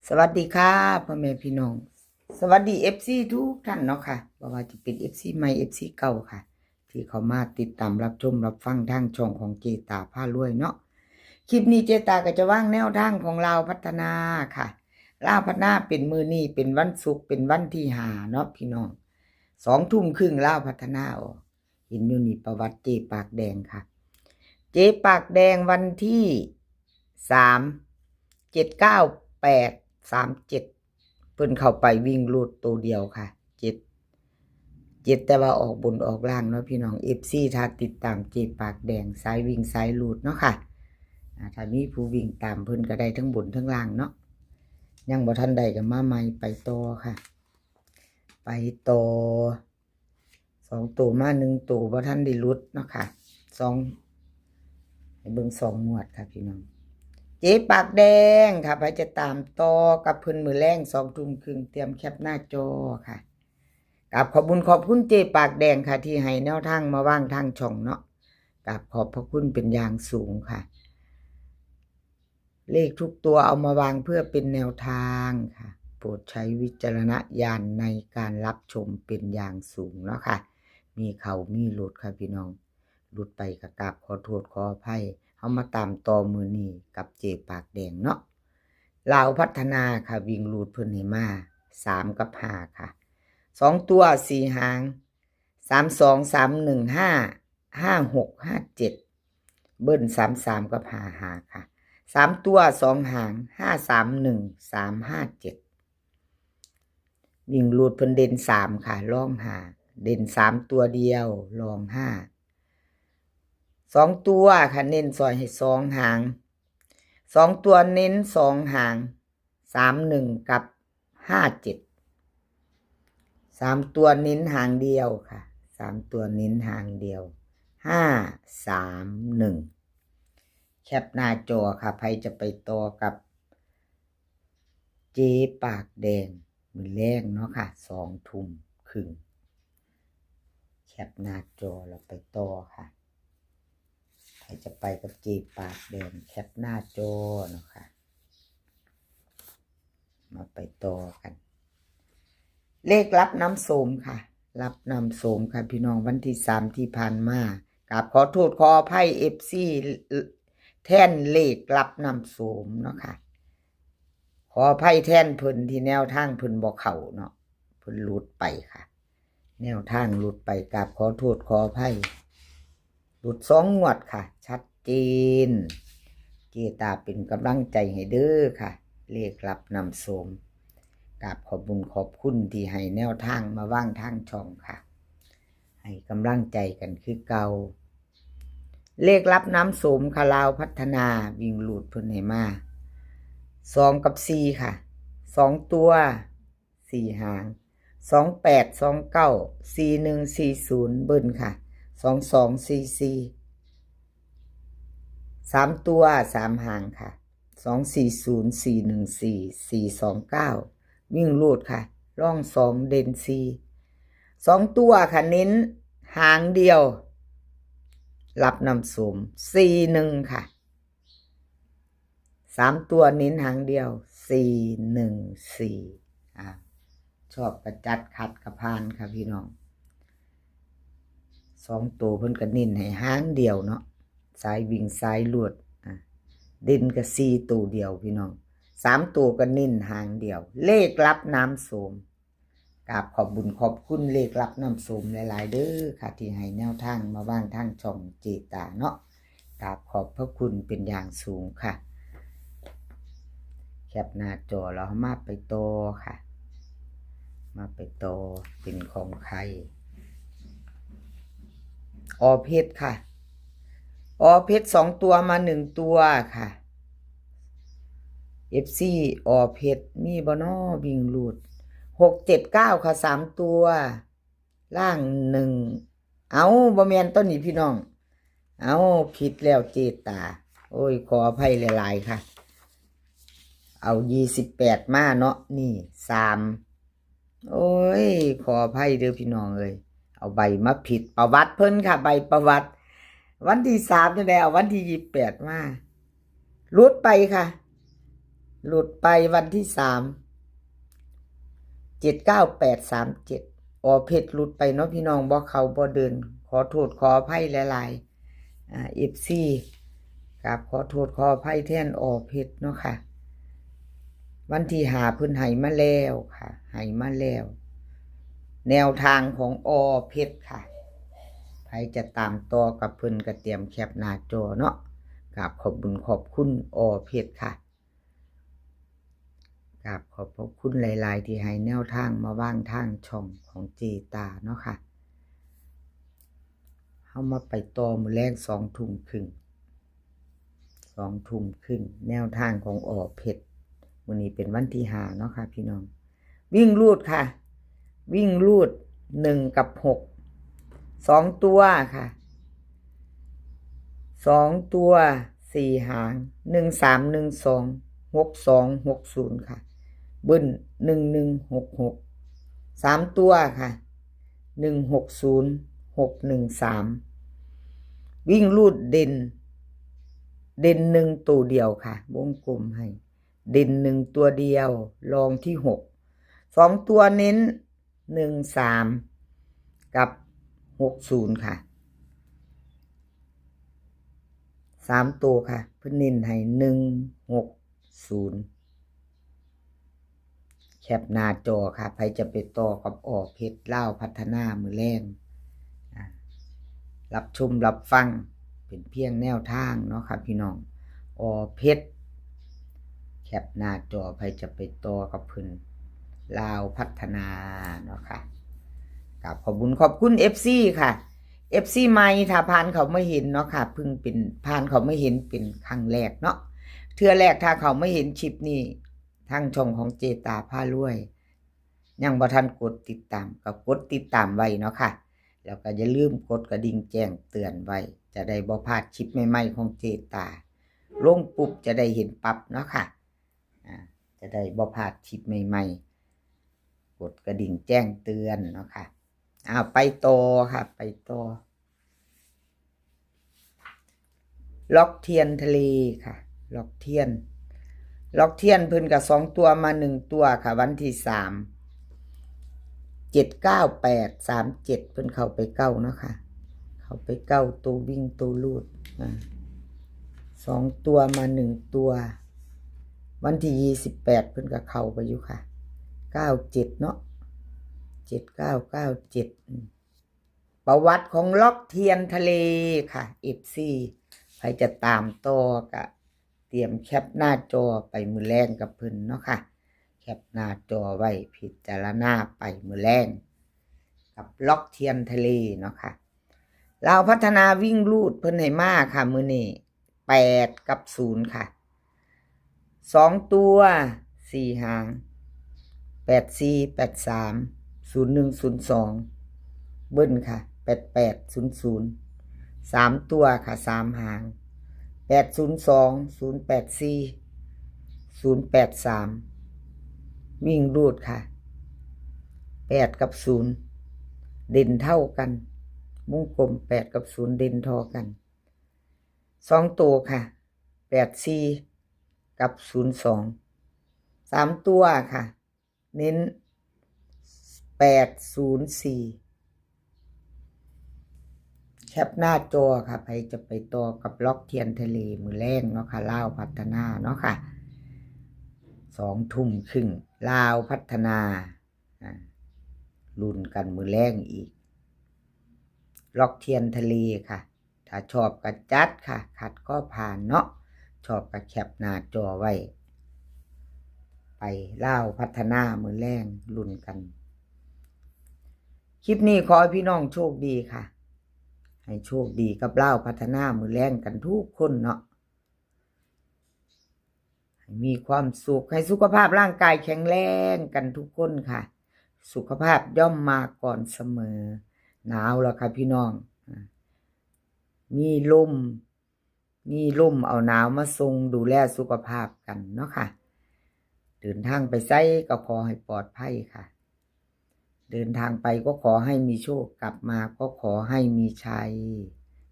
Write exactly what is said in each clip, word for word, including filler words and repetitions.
สวัสดีค่ะ พ่อแม่พี่น้อง สวัสดี เอฟซี ทุกท่านเนาะค่ะ บ่ว่าจะเป็น เอฟซี ใหม่ เอฟซี เก่าค่ะ ที่เข้ามาติดตามรับชมรับฟังทางช่องของเจตาพารวยเนาะ คลิปนี้เจตาก็จะวางแนวทางของลาวพัฒนาค่ะ ลาวพัฒนาเป็นมื้อนี้เป็นวันศุกร์ เป็นวันที่ห้าเนาะพี่น้อง สองทุ่มครึ่งลาวพัฒนาออก เห็นอยู่นี่ประวัติเจปากแดงค่ะ เจปากแดงวันที่สาม เจ็ดเก้าแปดสามเจ็ด เพิ่นเข้าไปวิ่งรูดตัวเดียวค่ะ เจ็ด เจ็ด แต่ว่าออกบนออกล่างเนาะพี่น้อง เอฟซี ถ้าติดตามเจปากแดงสายวิ่งสายรูดเนาะค่ะ อ่า ถ้ามีผู้วิ่งตามเพิ่นก็ได้ทั้งบนทั้งล่างเนาะ ยังบ่ทันได้ก็มาใหม่ไปต่อค่ะ ไปต่อ สองตัวมาหนึ่งตัวบ่ทันได้หลุดเนาะค่ะ สอง ให้เบิ่งสองงวดค่ะพี่น้อง เจปากแดงค่ะ ไผจะตามต่อกับเพิ่นมื้อแลงสองทุ่มครึ่ง เตรียมแคปหน้าจอค่ะ กราบขอบบุญขอบคุณเจปากแดงค่ะ ที่ให้แนวทางมาวางทางช่องเนาะ กราบขอบพระคุณเป็นอย่างสูงค่ะ เลขทุกตัวเอามาวางเพื่อเป็นแนวทางค่ะ โปรดใช้วิจารณญาณในการรับชมเป็นอย่างสูงเนาะค่ะ มีเข้ามีหลุดค่ะพี่น้อง หลุดไปก็กราบขอโทษขออภัย เฮามาตามต่อมื้อนี้กับเจปากแดงเนาะ ลาวพัฒนาค่ะ วิ่งรูดเพิ่นให้มา สาม กับ ห้า ค่ะ สองตัวสี่หาง สามสอง สามหนึ่ง ห้า ห้าหก ห้าเจ็ด เบิ้ล สามสาม กับ ห้าห้า ค่ะ สามตัวสองหาง ห้าสามหนึ่ง สามห้าเจ็ด วิ่งรูดเพิ่นเด่นสามค่ะ รองห้า เด่นสามตัวเดียว รองห้า สองตัวค่ะ เน้นซอยให้สองหาง สองตัวเน้นสองหาง สามหนึ่ง กับ ห้าเจ็ด สามตัวเน้นหางเดียวค่ะ สามตัวเน้นหางเดียว ห้าสามหนึ่ง แคปหน้าจอค่ะ ไผจะไปต่อกับเจปากแดง มื้อแลงเนาะค่ะ สองทุ่มครึ่ง แคปหน้าจอแล้วไปต่อค่ะ ไผจะไปกับเจปากแดง แคปหน้าจอเนาะค่ะ มาไปต่อกัน เลขรับน้ำโสมค่ะ รับน้ำโสมค่ะพี่น้อง วันที่สามที่ผ่านมา กราบขอโทษขออภัย เอฟซี แทนเลขรับน้ำโสมเนาะค่ะ ขออภัยแทนเพิ่นที่แนวทางเพิ่นบ่เข้าเนาะ เพิ่นหลุดไปค่ะ แนวทางหลุดไป กราบขอโทษขออภัย หลุดสองงวดค่ะ ชัดเจน เจตาเป็นกำลังใจให้เด้อค่ะ เลขรับน้ำโสม กราบขอบบุญขอบคุณที่ให้แนวทางมาวางทางช่องค่ะ ให้กำลังใจกันคือเก่า เลขรับน้ำโสมค่ะ ลาวพัฒนา วิ่งรูดเพิ่นให้มา สอง กับ สี่ ค่ะ สองตัว สี่หาง สองแปด สองเก้า สี่หนึ่ง สี่ศูนย์ เบิ้ลค่ะ สองสอง สี่สี่ สามตัวสามหางค่ะ สองสี่ศูนย์ สี่หนึ่งสี่ สี่สองเก้า วิ่งรูดค่ะ รองสอง เด่นสี่ สองตัวค่ะ เน้นหางเดียว รับน้ำโสม สี่หนึ่ง ค่ะ สามตัวเน้นหางเดียว สี่หนึ่งสี่ อ่า ชอบกระจัดขัดกระพานค่ะพี่น้อง สองตัวเพิ่นก็เน้นให้หางเดียวเนาะ สายวิ่งสายรูด อ่ะ เด่นก็สี่ตัวเดียวพี่น้อง สามตัวก็เน้นหางเดียว เลขรับน้ำโสม กราบขอบบุญขอบคุณเลขรับน้ำโสมหลายๆเด้อค่ะ ที่ให้แนวทางมาวางทางช่องเจตาเนาะ กราบขอบพระคุณเป็นอย่างสูงค่ะ แคปหน้าจอแล้วมาไปต่อค่ะ มาไปต่อ เป็นของใคร อ.เพชร ค่ะ อ.เพชร สองตัวมาหนึ่งตัวค่ะ เอฟซี อ.เพชร มีบ่น้อวิ่งรูด หกเจ็ดเก้า ค่ะ สามตัว ล่างหนึ่ง เอา บ่แม่นตัวนี้พี่น้อง เอา ผิดแล้วเจตา โอ้ย ขออภัยหลายๆค่ะ เอา ยี่สิบแปด มาเนาะ นี่ สาม โอ้ย ขออภัยเด้อพี่น้องเอ้ย เอาใบมาผิด ประวัติเพิ่นค่ะ ใบประวัติ วันที่สามจั่งใด๋ เอาวันที่ยี่สิบแปดมา หลุดไปค่ะ หลุดไปวันที่สาม เจ็ดเก้าแปดสามเจ็ด อ.เพชร หลุดไปเนาะพี่น้อง บ่เข้าบ่เดิน ขอโทษขออภัยหลายๆ อ่า เอฟซี กราบขอโทษขออภัยแทน อ.เพชร เนาะค่ะ วันที่ห้าเพิ่นให้มาแล้วค่ะ ให้มาแล้ว แนวทางของ อ.เพชร ค่ะ ใครจะตามต่อกับเพิ่นก็เตรียมแคปหน้าจอเนาะ กราบขอบบุญขอบคุณ อ.เพชร ค่ะ กราบขอบพระคุณหลายๆ ที่ให้แนวทางมาวางทางช่องของเจตาเนาะค่ะ เฮามาไปต่อมื้อแลงสองทุ่มครึ่ง สองทุ่มครึ่ง แนวทางของ อ.เพชร มื้อนี้เป็นวันที่ห้าเนาะค่ะพี่น้อง วิ่งรูดค่ะ วิ่งรูดหนึ่งกับหก สองตัวค่ะ สองตัวสี่หาง หนึ่งสาม หนึ่งสอง หกสอง หกศูนย์ ค่ะ เบิ้ล หนึ่งหนึ่ง หกหก สามตัวค่ะ หนึ่งหกศูนย์ หกหนึ่งสาม วิ่งรูดเด่น เด่นหนึ่งตัวเดียวค่ะ วงกลมให้ เด่นหนึ่งตัวเดียว รองที่หก สองตัวเน้น หนึ่งสาม กับ หกศูนย์ ค่ะ สามตัวค่ะ เพิ่นเน้นให้ หนึ่งหกศูนย์ แคปหน้าจอค่ะ ใครจะไปต่อกับ อ.เพชร ลาวพัฒนามื้อแลง อ่า รับชมรับฟัง เป็นเพียงแนวทางเนาะค่ะพี่น้อง อ.เพชร แคปหน้าจอ ใครจะไปต่อกับเพิ่น ลาวพัฒนาเนาะค่ะ กราบขอบบุญขอบคุณ เอฟซี ค่ะ เอฟซี ใหม่ ถ้าผ่านเข้ามาเห็นเนาะค่ะ เพิ่งเป็น ผ่านเข้ามาเห็นเป็นครั้งแรกเนาะ เทื่อแรกถ้าเข้ามาเห็นคลิปนี้ ทางช่องของเจตาพารวย ยังบ่ทันกดติดตาม ก็กดติดตามไว้เนาะค่ะ แล้วก็อย่าลืมกดกระดิ่งแจ้งเตือนไว้ จะได้บ่พลาดคลิปใหม่ๆ ของเจตา ลงปุ๊บจะได้เห็นปั๊บเนาะค่ะ อ่า จะได้บ่พลาดคลิปใหม่ๆ กดกระดิ่งแจ้งเตือนเนาะค่ะ อ้าว ไปต่อค่ะ ไปต่อ ล็อกเทียนทะเลค่ะ ล็อกเทียน ล็อกเทียนเพิ่นก็สองตัวมาหนึ่งตัวค่ะ วันที่สาม เจ็ดเก้าแปดสามเจ็ด เพิ่นเข้าไปเก้าเนาะค่ะ เข้าไปเก้า ตัววิ่งตัวรูด อ่า สองตัวมาหนึ่งตัว วันที่ยี่สิบแปด เพิ่นก็เข้าไปอยู่ค่ะ เก้าเจ็ด เนาะ เจ็ดเก้าเก้าเจ็ด อืม ประวัติของล็อกเทียนทะเลค่ะ เอฟซี ใครจะตามต่อก็เตรียมแคปหน้าจอไปมื้อแลงกับเพิ่นเนาะค่ะ แคปหน้าจอไว้พิจารณาไปมื้อแลง กับล็อกเทียนทะเลเนาะค่ะ ลาวพัฒนาวิ่งรูดเพิ่นให้มาค่ะ มื้อนี้ แปด กับ ศูนย์ ค่ะ สองตัว สี่ หาง แปดสี่ แปดสาม ศูนย์หนึ่ง ศูนย์สอง เบิ้ลค่ะ แปดแปด ศูนย์ศูนย์ สามตัวค่ะ สาม หาง แปดศูนย์สอง ศูนย์แปดสี่ ศูนย์แปดสาม วิ่งรูดค่ะ แปด กับ ศูนย์ เด่นเท่ากัน วงกลม แปด กับ ศูนย์ เด่นเท่ากัน สองตัวค่ะ แปดสี่ กับ ศูนย์สอง สามตัวค่ะ เน้น แปดศูนย์สี่ แคปหน้าจอค่ะ ใครจะไปต่อกับล็อกเทียนทะเลมื้อแลงเนาะค่ะ ลาวพัฒนาเนาะค่ะ สองทุ่มครึ่ง ลาวพัฒนา อ่า ลุ้นกันมื้อแลงอีก ล็อกเทียนทะเลค่ะ ถ้าชอบก็จัดค่ะ ขัดก็ผ่านเนาะ ชอบก็แคปหน้าจอไว้ ไปลาวพัฒนามื้อแลงลุ้นกัน คลิปนี้ขอให้พี่น้องโชคดีค่ะ ให้โชคดีกับลาวพัฒนามื้อแลงกันทุกคนเนาะ ให้มีความสุข ให้สุขภาพร่างกายแข็งแรงกันทุกคนค่ะ สุขภาพย่อมมาก่อนเสมอ หนาวแล้วค่ะพี่น้อง อ่า มีลม มีลมเอาหนาวมาส่ง ดูแลสุขภาพกันเนาะค่ะ เดินทางไปไสก็ขอให้ปลอดภัยค่ะ เดินทางไปก็ขอให้มีโชค กลับมาก็ขอให้มีชัย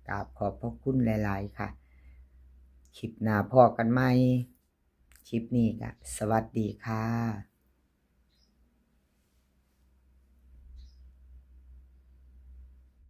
กราบขอบพระคุณหลายๆ ค่ะ คลิปหน้าพ้อกันใหม่ คลิปนี้ก็สวัสดีค่ะ